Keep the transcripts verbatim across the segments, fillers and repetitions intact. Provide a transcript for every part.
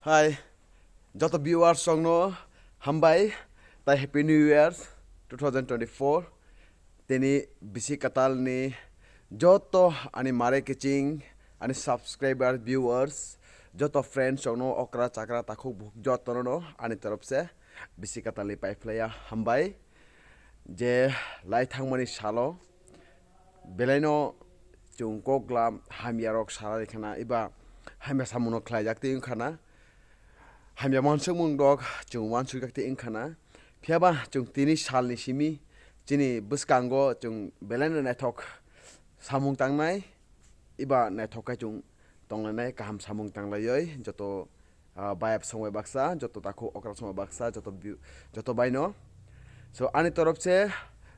Hi, joto viewers rokno hambai, tai Happy New Year two thousand twenty-four. Tini bisi katalni joto ani mare kiching, ani subscriber, viewers, joto friends rokno okra chakra takhuk bukhuk jotono ani torop se bisi katalni paiphlaiya hambai. Je lai thangmani salo belaino chwng kok glam hamya rok salai khana, eba hamya samungno khlaijak twi wngkha na, hamya mansukmung rok chwng uansukjak twi wngkha na. Phiyaba chwng tini salni simi chini bwskango chwng belaino naithok samung tangnai, eba naithok khe chwng tonglainai, kaham samung tanglaioi joto ah, bayap songbai baksa, joto takhuk okra songbai baksa, joto view, joto baino. So, ani torop se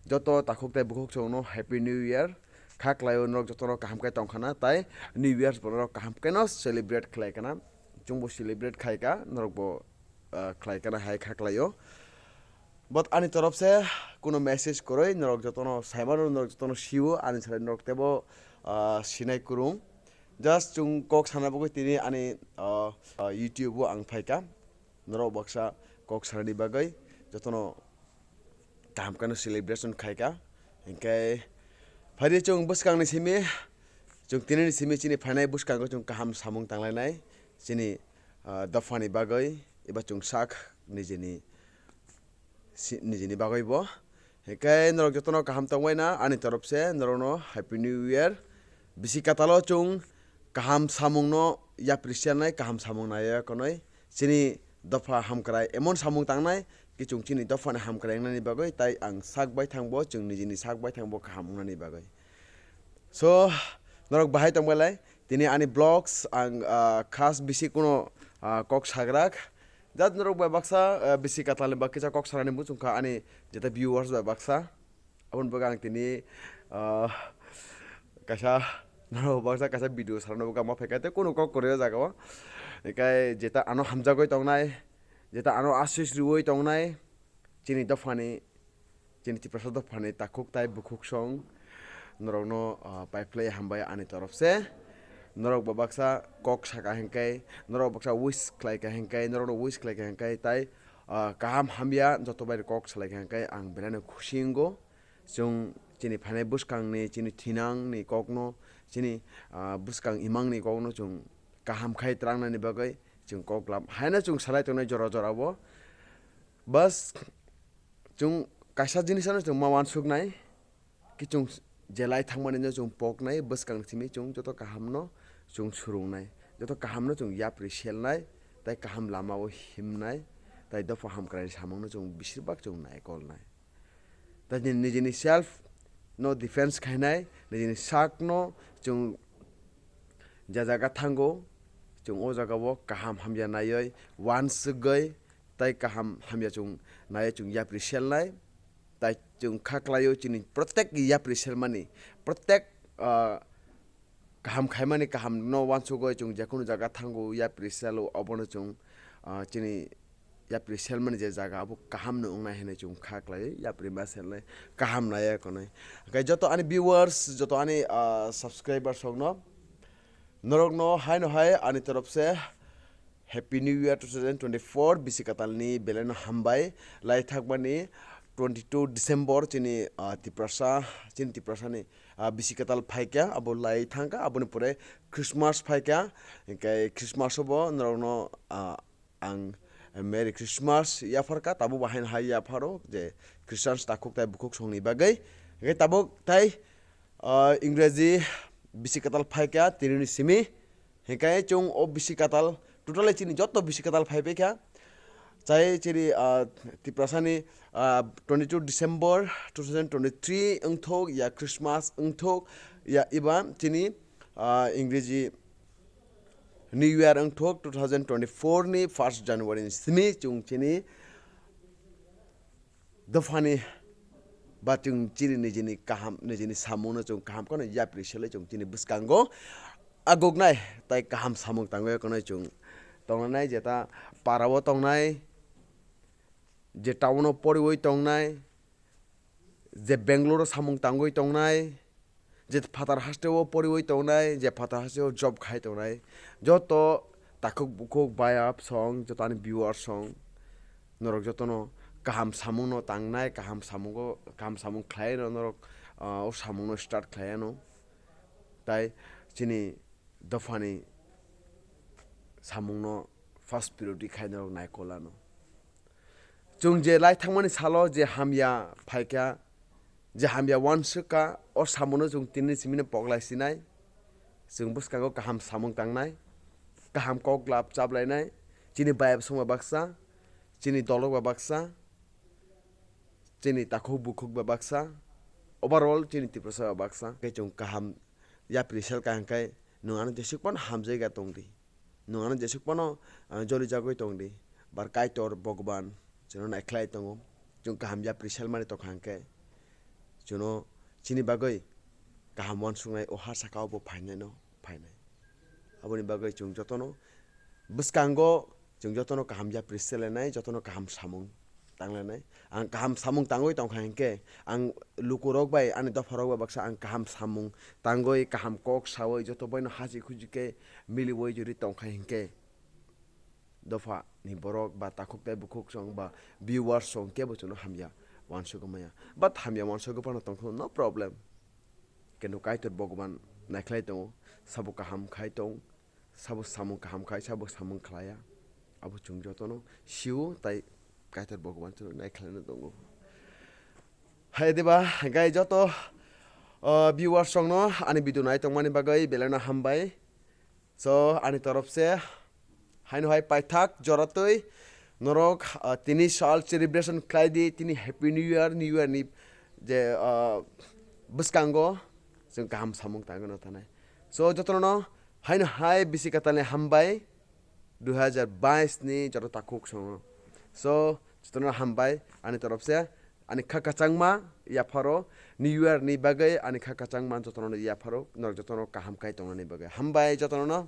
joto takhuk tai bukhuk songno Happy New Year. Kha khlaio norok jotono kaham khe tongkhana, tai New Year bo norok kaham khe no celebrate khlai kana. Chwngbo celebrate khai ka, norok bo, ah, khlai kana hai kha khlaio. But ani torop se kuno message kwrwi norok jotono saimano, norok jotono sio, ani salai norok tebo, ah, sinai kwrwng. Just chwng kok sana bagwi tini ani, ah, ah, YouTube o ang phaikha. Norok baksa kok sanani bagwi jotono kaham kheno celebration khaikha. Hinkhe phaidi chwng bwskangni simi, chwng tinini simi chini phainai bwskango chwng kaham samung tanglainai. Chini, ah, dophani bagwi eba chwng sak nijini si-, nijini bagwi bo. Hinkhe norok jotono kaham tongbai na ani torop se norokno Happy New Year. Bisi katalo chwng kaham samungno yapri sernai, kaham samung naiya konoi. Chini dopha hamkrai emon samung tangnai, ki chwng chini dophani hamkrai wngnani bagwi, tai ang sak bai thangbo, chwng nijini sak bai thangbo kaham wngnani bagwi. So, norok bahai tongbai lai, tini ani vlogs ang, ah, khas bisi kuno, ah, kok sagrak. Jat norok bai baksa, ah, bisi katalni ba kisa kok sanani muchung kha ani jeta viewers bai baksa. Aboni bagwi ang tini, ah, kaisa norok baksa kaisa video sarano bagwi ang ma phaikha tei kunu kok kwrwi o jaga o. Hinkhe jeta ano hamjagwi tongnai, jeta ano asis riui tongnai, chini dophani, chini Tiprasa dophani takhuk tai bukhuk song norokno, ah, paiphlai hambai ani torop se. Norok bo baksa kok saka hinkhe, norok baksa wish khlaika hinkhe, norokno wish khlaika hinkhe, tai, ah, kaham hamya joto bai kok salaika hinkhe ang belai no khusi wngo. Chwng chini phainai bwskangni, chini thinangni kokno, chini, ah, bwskang imangni kokno chwng kaham khai twlangnani bagwi chwng kok lam haino chwng salai tongnai jora jora o. Bas, chwng kaisa jinisano chwng ma uansuknai, ki chwng je lai thangmani no chwng poknai, bwskang simi chwng joto kahamno chwng surungnai, joto kahamno chwng yapri selnai, tai kaham lama o himnai, tai dopha hamkrai samungno chwng bisirbak chwng naikolnai. Tai nini nijini self no defense khainai, nijini sak no chwng je jaga thango, chwng o jaga o kaham hamya naiwi, uansugwi, tai kaham hamya chwng naiwi chwng yapri selnai, tai chwng kha khlaio chini protek yapri selmani, protek, ah, kaham khaimani kaham no uansugwi chwng jekunu jaga thango yapri selo, obono chwng, ah, chini yapri selmani je jaga abo kaham no wngnai hinwi chwng kha khlaiwi yapri ma selnai kaham naiya konwi. Hwnkhe joto ani viewers, joto ani, ah, subscribers rokno, norokno haino hai ani torop se Happy New Year two thousand twenty-four, bisi katalni belai no hambai. Lai thakmani twenty-two December chini, ah, Tiprasa, chini Tiprasani, ah, bisi katal phaikha, abo lai thangkha, aboni pore Christmas phaikha, hinkhe Christmas o bo norokno, ah, ang Merry Christmas yapharkha, tabuk bo haino hai yapharo je Christians takhuk tai bukhuk songni bagwi. Hinkhe tabuk tai, ah, Ingreji bisi katal phaikha tinini simi. Hinkhe chwng o bisi katal, totally chini joto bisi katal phaipaikha. Chai chini, ah, Tiprasani, ah, twenty-two December two thousand twenty-three wngthok ya Christmas wngthok ya iba chini, ah, Ingreji New Year wngthok two thousand twenty-four ni first January ni simi chwng chini dophani ba chwng chini nijini kaham, nijini samungno chwng kaham kheno yapri selai chwng chini bwskango aguknai tai kaham samung tangwi kheno chwng tongnai, jeta parao tongnai, je town o poriwi tongnai, je Bangalore o samung tangwi tongnai, je phatar hasteo poriwi tongnai, je phatar hasteo job khai tongnai, joto takhuk bukhuk, bayap song, joto ani viewers song, norok jotono kaham samungno tangnai, kaham samungo, kaham samung khlai no norok, ah, o samungno start khlai ano. Tai chini dophani samungno first priority khai norok naikol ano. Chwng je lai thangmani salo je hamya phaikha, je hamya uansukha, o samungo chwng tini simino poklai sinai. Chwng bwskango kaham samung tangnai, kaham kok lab chaplainai, chini bayap songba baksa, chini dolok ba baksa, chini takhuk bukhuk ba baksa, overall chini Tiprasa ba baksa. Khe chwng kaham yapri selka hwnkhe nwng ano jesuk phano hamjaiga tongdi. Nwng ano jesuk phano, ah, joli jagwi tongdi. Bar Kaitor Bhagwan chwngno naikhlai tongo. Chwng kaham yapri selmani tongkha hwnkhe chwngno chini bagwi kaham uansuknai o ha saka o bo phainaino phainai. Aboni bagwi chwng jotono bwskango chwng jotono kaham yapri selenai, jotono kaham samung tanglanai. Ang kaham samung tangwi tongkha hinkhe, ang lukurok bai, ani dopharok bai baksa ang kaham samung tangwi, kaham kok sawi, joto baino haji khuji khe miliwi juri tongkha hinkhe, dopha ni borok ba takhuk tei bukhuk song ba viewers song kebo chwngno hamya uansugwi maya. But hamya uansugwi phano tongkha, no problem. Kintu Kaitor Bhagwan naikhlai tongo, sabo kaham khai tong, sabo samung kaham khai, sabo samung khlaiya. Abo chwng jotono sio, tai Kaitor Bhagwan chwngno naikhlaino tongo. Hai diba, gai joto, uh, viewers songno ani video nai tongmani bagwi belai no hambai. So, ani torop se haino hai paithak joratwi norok, ah, tini sal celebration khlai di, tini Happy New Year, New Year ni je, ah, bwskango chwng kaham samung tangwi no tanai. So, jotono haino hai bisi katalni hambai, dui hazar bais ni joto takhuk songo. So, jotono hambai ani torop se, ani kha kachangma yapharo, New Year ni bagwi ani kha kachangma jotono yapharo, norok jotono kaham khai tongnani bagwi. Hambai jotono.